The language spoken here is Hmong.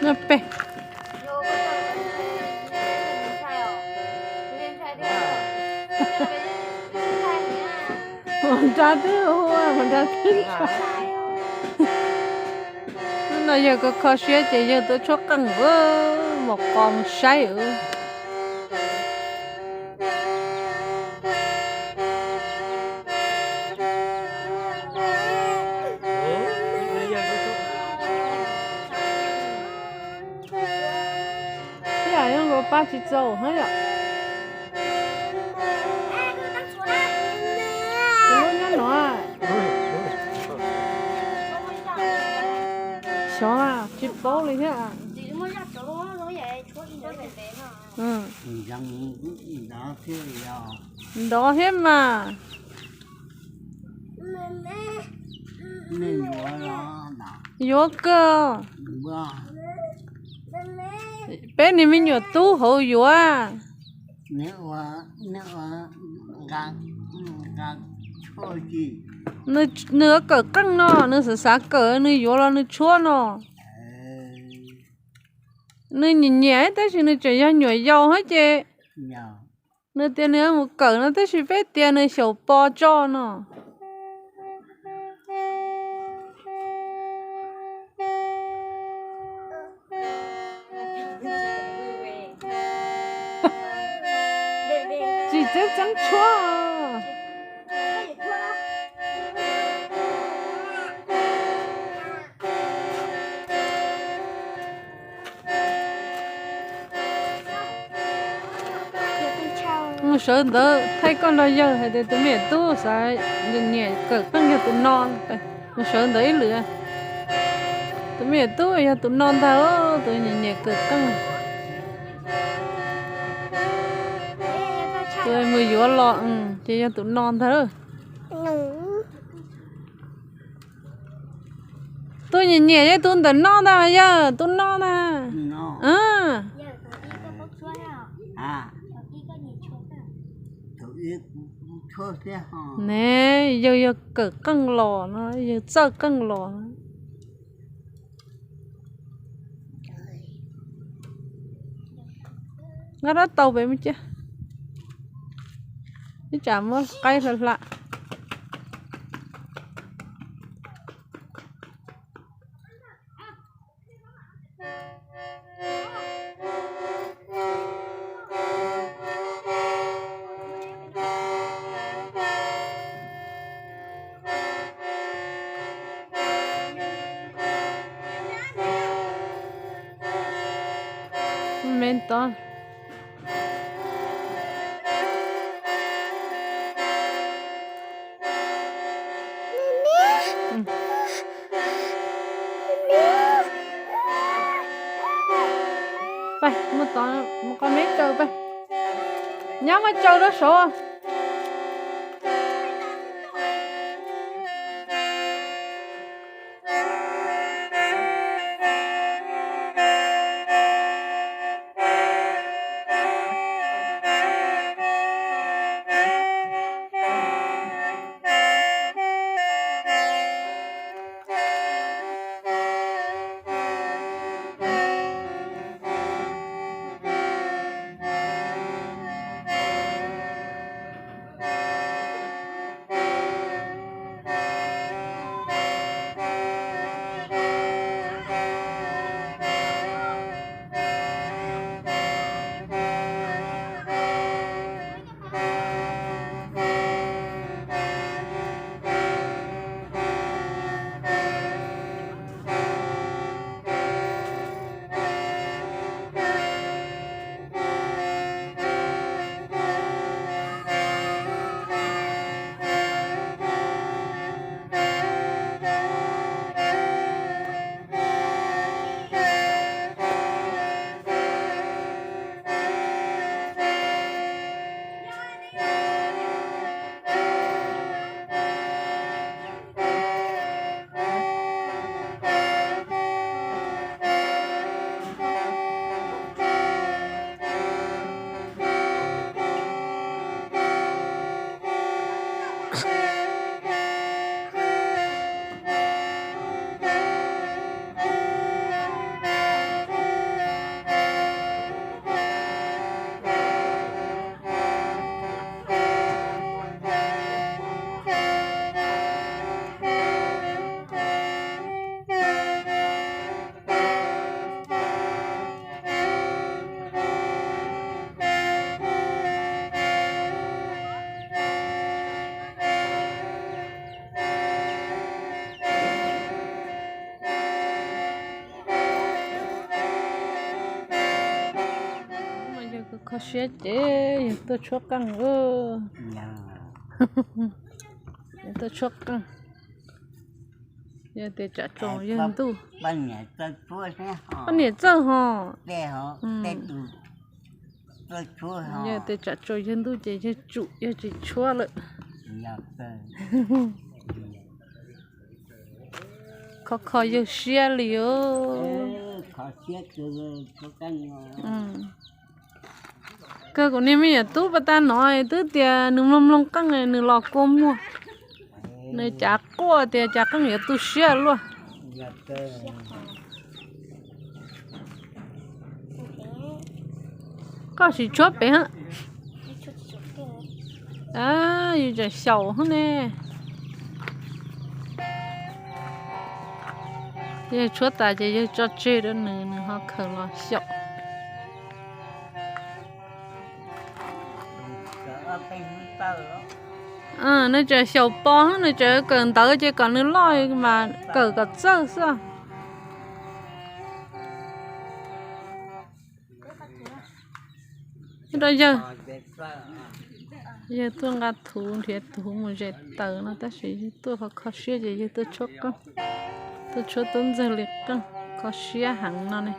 Noj peg. Mus nrad twb hu, mus nrad twb ntshai. Hnub no yawg kho kho siab ces yawg tuaj tshuab qeej, mus qos mus saib. Ib yam yuav nkaus pab tsis txaus hab yom. Kuv lub nyob no. Xyov, tsis paub li thiab. Nrov thiab mas. Yuav kawg. Peb niag me nyuam tub hauv yuav. Nws kawm qeej no, nws xav xav kawm, nws yuav los nws tshuab no. Nws nyiam nyiam tab sis nws tseem yog nyuam yaus hab ces nws tias nws mus kawm no tab sis peb tias nws xyaum pos tso no. Tsis txeeb txeeb tshuab. Mus sawv ntawd thaij koj nrog yawg hais tias tus me nyuam tub xav nyiam kawm qeej yog tus no. Mus sawv ntawd ib lwm. Tus me nyuam tub yog tus no ntag, tus nyiam nyiam kawm qeej. Tus mus yuav los ces yog tus no ntag. Tus nyiam nyiam yog tus ntawm no ntag, yog tus no ntag. Ne, yawg yog kawm qeej los no, yawg txawj qeej los no. Nqa rab taus pem mus cia. Ib tsam muab qaib hla hla. Me tod. Peb mus tod, mus qhov me tsaws peb. Nyab muab tsaws rau saud. Kho siab ces yawg tuaj tshuab qeej. Yawg tuaj tshuab qeej. Yog tias tsam tsaus yawg ntuj. Poj niam txawj ho. Yog tias tsam tsaus yawg ntuj ces yawg tsum yawg tsis tshuab lawm. Kho kho yawg siab li os. Kawg kuv niag me nyuam tub pas tag no twb tias nws mloog mloog qeej nws los kua muag. Nws cav quaj tias cas qeej yuav tu siab luaj. Koj sim tshuab pem. Yus tseem xyaum hov ne. Yawg tshuab tas ces yawg tso tseg rau nws, nws ho khaws los xyaum. Nws tseem xyaum pos, nws tseem kawm ntawv ces kom nws loj mas kawm kom txawj xwb. Rau yawg, yawg tuaj nqa thuv nrhiav thuv mus zes taws no tab sis yawg tuaj kho kho siab ces yawg tuaj tshuab qeej, tuaj tshuab tub ntxawg li qeej, kho siab heev no ne.